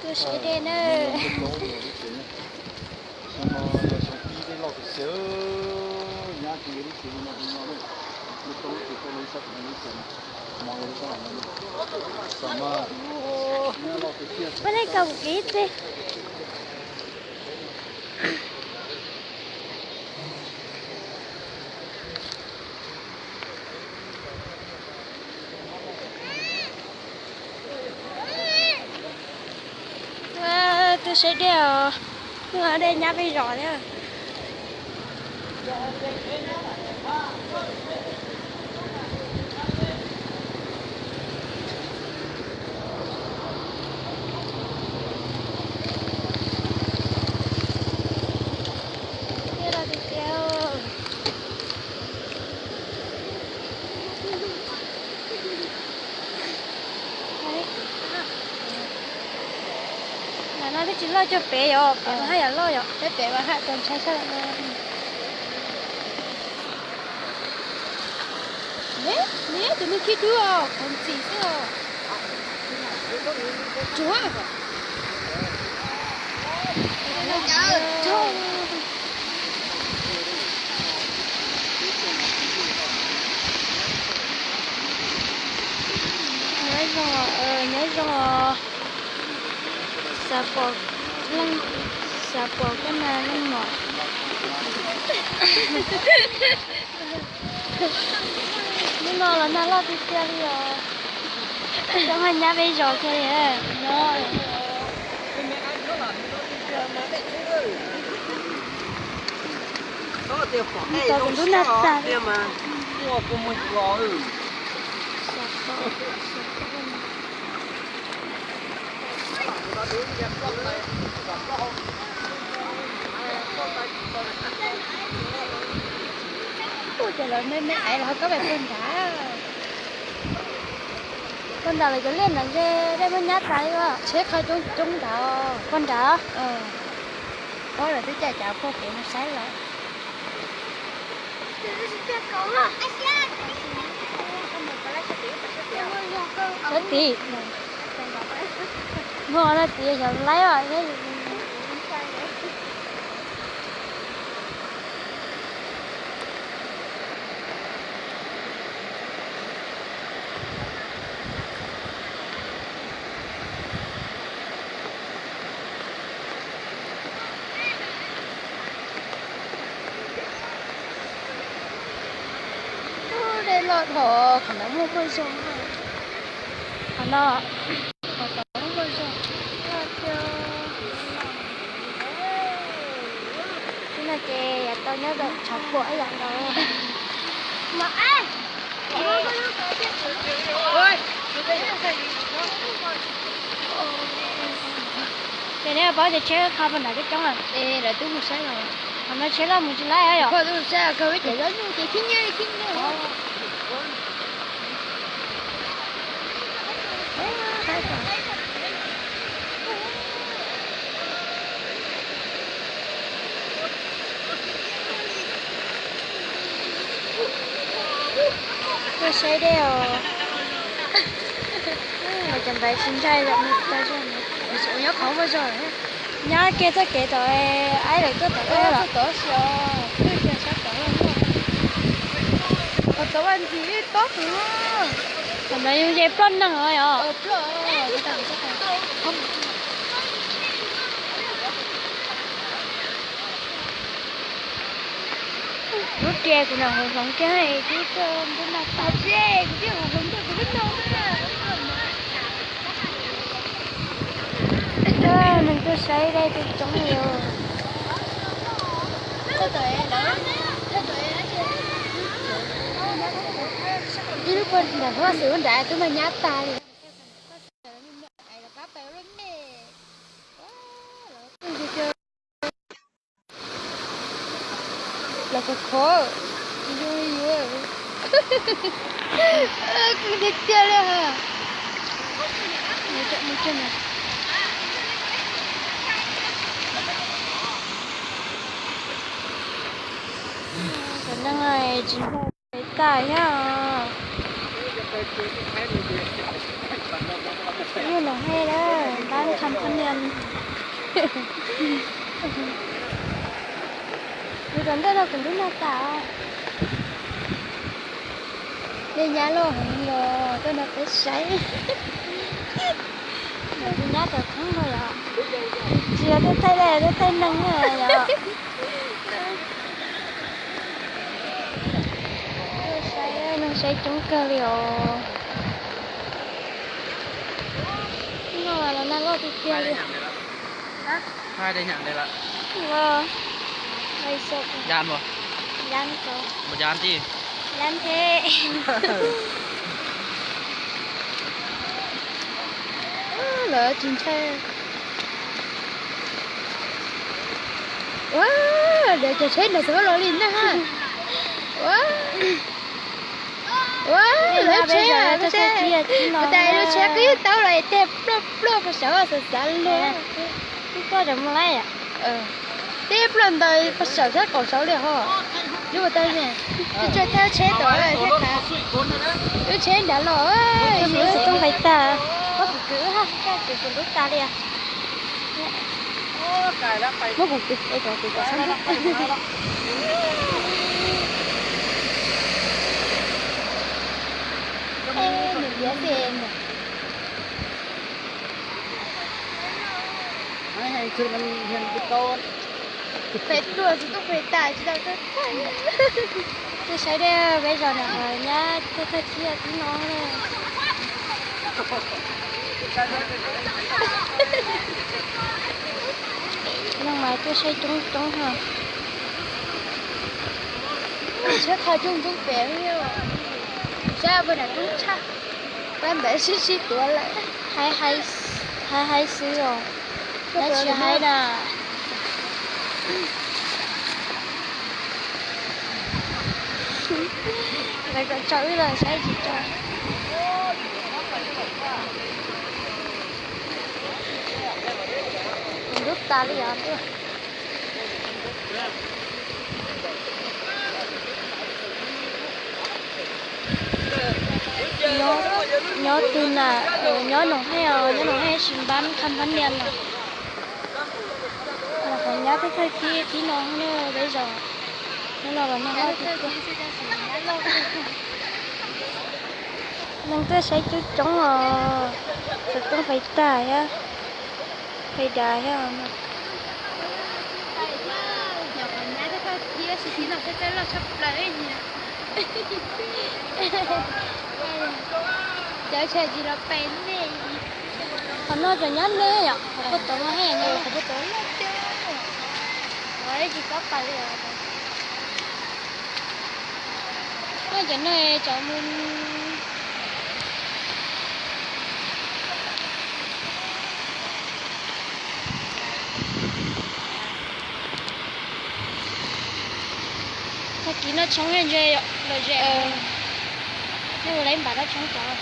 Tuaj saib dej na. Pab nej kaum kiv teg. Tuaj saib dej os, tuaj dej nyab peb zos thiab. Dej los tiag tiag. Ntawm no twb tsis loj cuag pem yom, pem mas haj yam loj yom, peb pem mas haj txaus ntshai sab lawm no. Neb, tus neeg khib dub os, qhov ntxim xwb os. Tsuav. Nyob zoo, nyob zoo. Xav pom leej, xav pom koj na leej muam. Hnub no los nag loj tiag tiag li os. Cov nyab peb zos kiag li no. Tos kuv ntub nag tag li. Ua cas lawv me me aiv los ho koj pais puag nrad. Puag nrad lawv cov liaj ntawd ntshe dej muab nyab tas li os. Tsheb qhov coob coob nrad. Puag nrad. Pob lawv twb cais cov puag pem no saib lawm. Sab tid. Muaj no tid xyov laib os. Dej loj dhau, qhov ntawd muaj muaj zog. Qhov no, qhov tod muaj muaj zog. Loj tiag. Tib no ces yav tau nyob ntawm tshav puam ib yam nkaus. Ces neb paub tias tsheb qhov puag nrad coob coob lawm. Qhov no tsheb loj mus tsis laib yom. Tuaj saib dej os. Cov ntawd tsis ntshai, nyob qhov muaj zog. Nyob kiag txoj kev tom aib lawm tuaj tom aib lawm. Qhov tod vaj ntxis tob heev. Qhov ntawd yog nce ploj neeg os yom. Lub riam kuv nam hauv hloov kiag twb tuaj ntuj nag tas. Neeg tuaj saib dej coob coob li os. Ib lub puag nram hov xwm ub nrad twb mas nyab tas li. Los khov khov, tsis zoo li yuav. Kub tiag tiag li. Cov neeg tsis ntshai tas thiab. Yog los hais lawm, npab kham khab nias. Kuv tom ntej no kuv nrub nag tas. Nej nyab loj heev los tuaj nrog peb saib. Nyab tom thoob no yom. Tsis yog tuaj thaij dej, tuaj thaij neeg na yom. Tuaj saib neeg saib coob kawg li os. No los nag loj tiag tiag li. Yan, yan tij, yan thiab. Lawv tsis ntshai. Ua, lawv cov tsheb no xwb los li na ha. Ua, ua, lawv tsheb, lawv tsheb, ua tas lub tsheb qib tau los tej ploj ploj pag saud xav xav li. Twb tuaj rau mus lawm. Tej ploj ntawd pag saum sab qaum saud li ho. Yus ua tas ne, tsuas thawb tsheb tod thiab tas. Lub tsheb nrad los, xov tooj fais tag. Muab kuv kwv, kuv lub tas li. Muab kuv kwv, es cov kwv cov sab ntub. Nws liab xes ntag. Pem pluag xov tooj fais tas tsis tau tuaj. Tuaj saib dej peb zos no nyab tuaj thaij tib no. Neeg mas tuaj saib coob coob heev. Tsheb qhov rooj roob pem, saib pem nram roob tshaj, pab ntawd sib sib tuav lawm. Hais hais xwb os, dab tsi hais na. Lawv kom tso wb los saib tsis tso. Kuv ntub tas li os. Nyob twg na, nyob Noom Haij os, nyob Noom Haij sis npab kham npab nias no. Los qhov nyab tuaj thaij tib tib no ne peb zos. Nyob no los nag loj tiag tiag. Neeg tuaj saib coob coob os, xov tooj fais tag thiab, fais dav thiab. Cov tsheb tsis los pem nej. Qhov no cov nyab nej yom, qhov puag tod no he, qhov puag tod no. Tsis txhob pais li os. Cov no cov mus. Tag kis noj tshoob ntse lom zem. Nej ua laiv npam noj tshoob tod.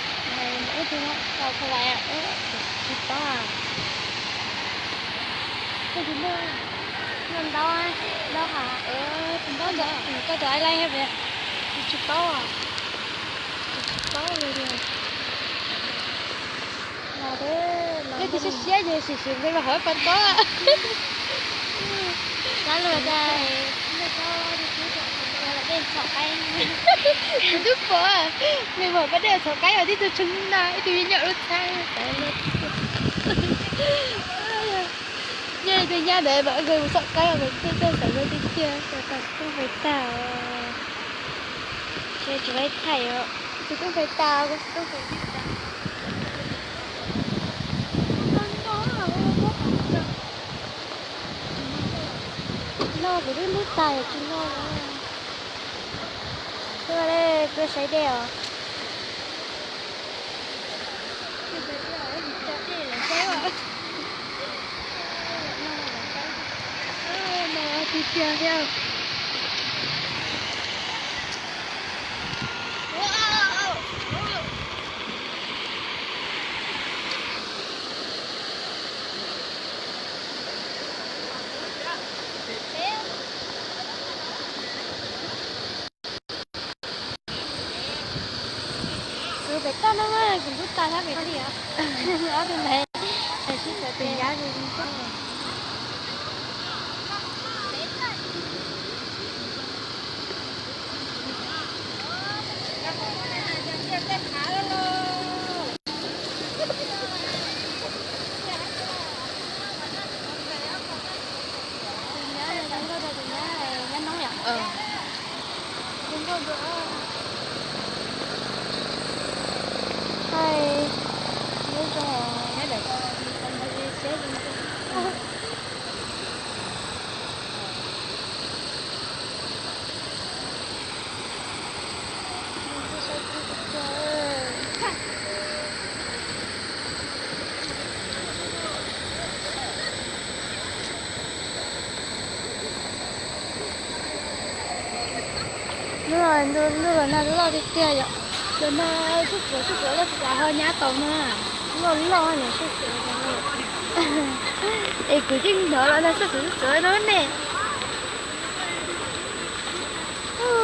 Ub tug no tau kho lais, tsis paub. Koj tus ntau, ntau ha, koj tus ai laij thiab, tsis paub, tsis paub li. Yog tus siab siab ces sim sim nqis los hauv pas tob. Xav luag tas, kuv twb pom, nws pom pas dej txhom qaib os, tib tug tshee na, ib tug me nyuam lub txhab. Nyob li tus nyab ntawd mas nqis mus txhom qaib os, mas tej txoj xav luag tiag tiag, xov tooj fais tag, tsis laib thaij os, xov tooj fais tas, xov tooj fais tib tas. No kuv twb ntub tas tsis no. Tuaj, tuaj saib dej os. Tiag tiag thiab. Kwv Pem toj no mas kuv kuj tas thab pem tij os. Ob tug ntawd sib sawv tes yab li. Lub no, lub no loj tiag tiag yom. Lub no sub tsuav sub tsuav loj tsis tas ho nyab tau no. Loj loj no sub tsuav. Es kuv yeej hnov los no sub tsuav sub tsuav no ne.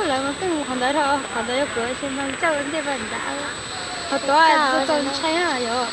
Lawv mas pheej mus qhov ntawd, qhov ntawd yog kuv tsis mas ncauj ntej pas nrad. Qhov tod tau ntshai na yom.